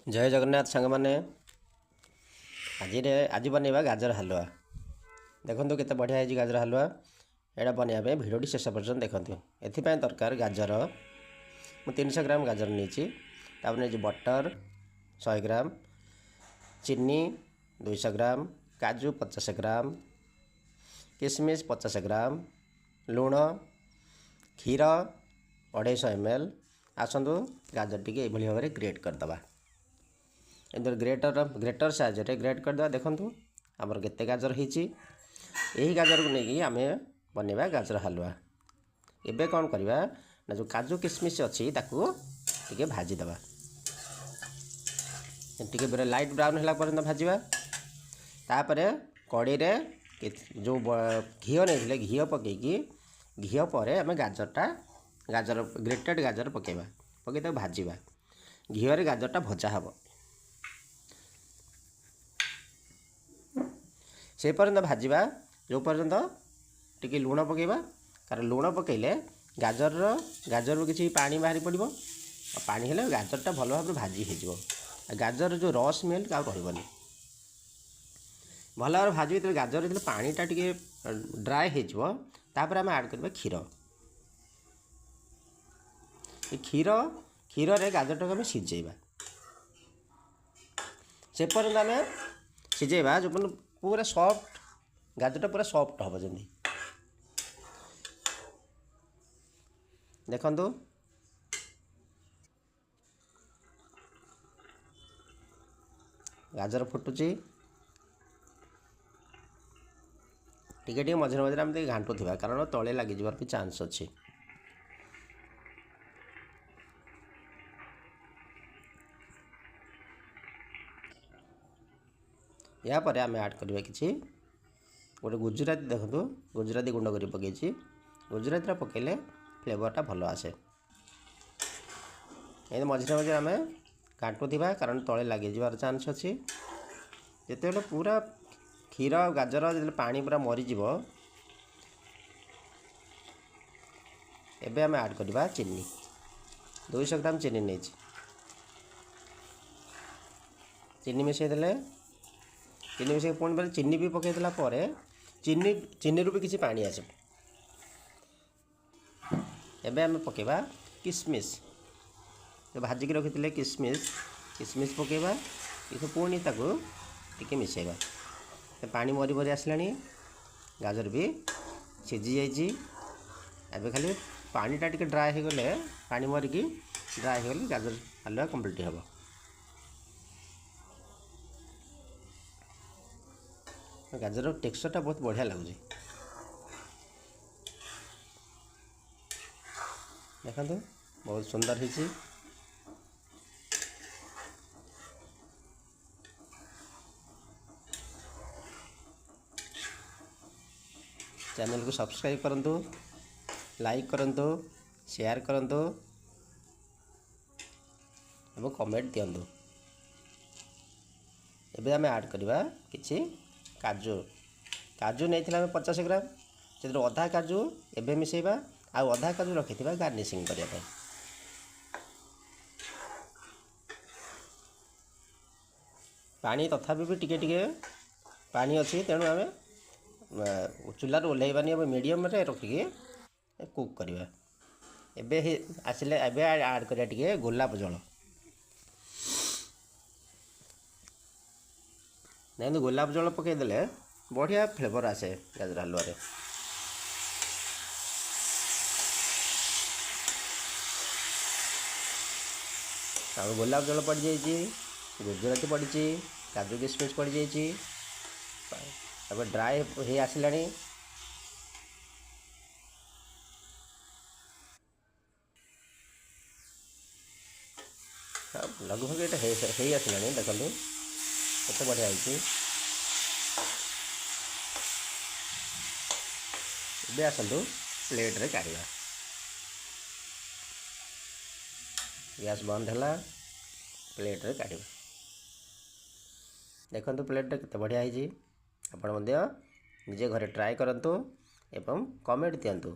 ଜୟ ଜଗନ୍ନାଥ ସାଙ୍ଗମାନେ, ଆଜି ବନେଇବା ଗାଜର ହାଲୁଆ। ଦେଖନ୍ତୁ କେତେ ବଢ଼ିଆ ହେଇଛି ଗାଜର ହାଲୁଆ। ଏଇଟା ବନେଇବା ପାଇଁ ଭିଡ଼ିଓଟି ଶେଷ ପର୍ଯ୍ୟନ୍ତ ଦେଖନ୍ତୁ। ଏଥିପାଇଁ ଦରକାର ଗାଜର, ମୁଁ 300 ଗ୍ରାମ ଗାଜର ନେଇଛି। ତାପରେ ନେଇଛି ବଟର 100 ଗ୍ରାମ, ଚିନି 200 ଗ୍ରାମ, କାଜୁ 50 ଗ୍ରାମ, କିସମିସ୍ 50 ଗ୍ରାମ, ଲୁଣ, କ୍ଷୀର 250 ଏମ୍ ଏଲ୍। ଆସନ୍ତୁ ଗାଜର ଟିକେ ଏଇଭଳି ଭାବରେ ଗ୍ରେଟ୍ କରିଦେବା। ଏମିତି ଗ୍ରେଟର ସାହାଯ୍ୟରେ ଗ୍ରେଟ୍ କରିଦେବା। ଦେଖନ୍ତୁ ଆମର କେତେ ଗାଜର ହେଇଛି। ଏହି ଗାଜରକୁ ନେଇକି ଆମେ ବନେଇବା ଗାଜର ହାଲୁଆ। ଏବେ କ'ଣ କରିବା ନା, ଯେଉଁ କାଜୁ କିସମିସ୍ ଅଛି ତାକୁ ଟିକେ ଭାଜିଦେବା। ଟିକେ ଲାଇଟ୍ ବ୍ରାଉନ୍ ହେଲା ପର୍ଯ୍ୟନ୍ତ ଭାଜିବା। ତାପରେ କଡ଼େଇରେ ଯେଉଁ ଘିଅ ନେଇଥିଲେ ଘିଅ ପକାଇକି, ଘିଅ ପରେ ଆମେ ଗାଜର ଗ୍ରେଟେଡ଼ ଗାଜର ପକାଇବା, ପକାଇ ତାକୁ ଭାଜିବା। ଘିଅରେ ଗାଜରଟା ଭଜା ହେବ। ସେ ପର୍ଯ୍ୟନ୍ତ ଭାଜିବା ଯେଉଁ ପର୍ଯ୍ୟନ୍ତ ଟିକେ ଲୁଣ ପକାଇବା, କାରଣ ଲୁଣ ପକାଇଲେ ଗାଜରରୁ କିଛି ପାଣି ବାହାରି ପଡ଼ିବ। ଆଉ ପାଣି ହେଲେ ଗାଜରଟା ଭଲ ଭାବରେ ଭାଜି ହେଇଯିବ। ଆଉ ଗାଜରର ଯେଉଁ ର ସ୍ମେଲ୍ ଆଉ ରହିବନି। ଭଲ ଭାବରେ ଭାଜିବ। ଯେତେବେଳେ ଗାଜର ଯେତେବେଳେ ପାଣିଟା ଟିକେ ଡ୍ରାଏ ହେଇଯିବ, ତାପରେ ଆମେ ଆଡ଼୍ କରିବା କ୍ଷୀର। ଏ କ୍ଷୀରରେ ଗାଜରଟାକୁ ଆମେ ସିଝେଇବା। ସେ ପର୍ଯ୍ୟନ୍ତ ଆମେ ସିଝେଇବା ଯେଉଁ ପୁରା ସଫ୍ଟ, ଗାଜରଟା ପୁରା ସଫ୍ଟ ହେବ ଯେମିତି। ଦେଖନ୍ତୁ ଗାଜର ଫୁଟୁଛି। ଟିକେ ଟିକେ ମଝିରେ ମଝିରେ ଆମେ ଟିକେ ଘାଣ୍ଟୁଥିବା, କାରଣ ତଳେ ଲାଗିଯିବାର ବି ଚାନ୍ସ ଅଛି। ଏହାପରେ ଆମେ ଆଡ଼୍ କରିବା କିଛି ଗୋଟେ ଗୁଜୁରାତି। ଦେଖନ୍ତୁ ଗୁଜୁରାତି ଗୁଣ୍ଡ କରି ପକାଇଛି। ଗୁଜୁରାତିଟା ପକାଇଲେ ଫ୍ଲେଭରଟା ଭଲ ଆସେ। ଏମିତି ମଝିରେ ମଝିରେ ଆମେ ଘାଣ୍ଟୁଥିବା, କାରଣ ତଳେ ଲାଗିଯିବାର ଚାନ୍ସ ଅଛି। ଯେତେବେଳେ ପୁରା କ୍ଷୀର ଆଉ ଗାଜର ଯେତେବେଳେ ପାଣି ପୁରା ମରିଯିବ, ଏବେ ଆମେ ଆଡ଼୍ କରିବା ଚିନି। 200 ଗ୍ରାମ ଚିନି ନେଇଛି। ଚିନି ମିଶାଇ ଦେଲେ, ଚିନି ମିଶାଇକି ପୁଣି ପରେ ଚିନି ବି ପକାଇ ଦେଲା ପରେ ଚିନିରୁ ବି କିଛି ପାଣି ଆସିବ। ଏବେ ଆମେ ପକାଇବା କିସମିସ୍, ଯେଉଁ ଭାଜିକି ରଖିଥିଲେ କିସମିସ୍ ପକାଇବା। କିନ୍ତୁ ପୁଣି ତାକୁ ଟିକେ ମିଶାଇବା। ପାଣି ମରି ମରି ଆସିଲାଣି, ଗାଜର ବି ସିଝି ଯାଇଛି। ଏବେ ଖାଲି ପାଣିଟା ଟିକେ ଡ୍ରାଏ ହେଇଗଲେ, ପାଣି ମରିକି ଡ୍ରାଏ ହେଇଗଲେ ଗାଜର ହାଲୁଆ କମ୍ପ୍ଲିଟ୍ ହେବ। ଗାଜରର ଟେକ୍ସଚରଟା ବହୁତ ବଢ଼ିଆ ଲାଗୁଛି। ଦେଖନ୍ତୁ ବହୁତ ସୁନ୍ଦର ହେଇଛି। ଚ୍ୟାନେଲକୁ ସବସ୍କ୍ରାଇବ୍ କରନ୍ତୁ, ଲାଇକ୍ କରନ୍ତୁ, ସେୟାର କରନ୍ତୁ ଏବଂ କମେଣ୍ଟ ଦିଅନ୍ତୁ। ଏବେ ଆମେ ଆଡ଼୍ କରିବା କିଛି କାଜୁ। କାଜୁ ନେଇଥିଲେ ଆମେ 50 ଗ୍ରାମ, ସେଥିରୁ ଅଧା କାଜୁ ଏବେ ମିଶାଇବା, ଆଉ ଅଧା କାଜୁ ରଖିଥିବା ଗାର୍ନିସିଂ କରିବା ପାଇଁ। ପାଣି ତଥାପି ବି ଟିକେ ଟିକେ ପାଣି ଅଛି, ତେଣୁ ଆମେ ଚୁଲାରୁ ଓହ୍ଲାଇବାନି, ଏବେ ମିଡ଼ିୟମରେ ରଖିକି କୁକ୍ କରିବା। ଏବେ ଆସିଲେ ଏବେ ଆଡ଼୍ କରିବା ଟିକେ ଗୋଲାପ ଜଳ। ଦେଖନ୍ତୁ ଗୋଲାପ ଜଳ ପକାଇଦେଲେ ବଢ଼ିଆ ଫ୍ଲେଭର ଆସେ ଗାଜର ହାଲୁଆରେ। ଆଉ ଗୋଲାପ ଜଳ ପଡ଼ିଯାଇଛି, ଗୁଜୁରାତି ପଡ଼ିଛି, କାଜୁ କିସମିସ୍ ପଡ଼ିଯାଇଛି। ତାପରେ ଡ୍ରାଏ ହେଇ ଆସିଲାଣି। ଲଗଭଗ ଏଇଟା ହେଇ ଆସିଲାଣି। ଦେଖନ୍ତୁ କେତେ ବଢ଼ିଆ ହେଇଛି। ଏବେ ଆସନ୍ତୁ ପ୍ଲେଟ୍ରେ କାଢ଼ିବା। ଗ୍ୟାସ୍ ବନ୍ଦ ହେଲା, ପ୍ଲେଟ୍ରେ କାଢ଼ିବା। ଦେଖନ୍ତୁ ପ୍ଲେଟ୍ଟା କେତେ ବଢ଼ିଆ ହେଇଛି। ଆପଣ ମଧ୍ୟ ନିଜେ ଘରେ ଟ୍ରାଏ କରନ୍ତୁ ଏବଂ କମେଣ୍ଟ ଦିଅନ୍ତୁ।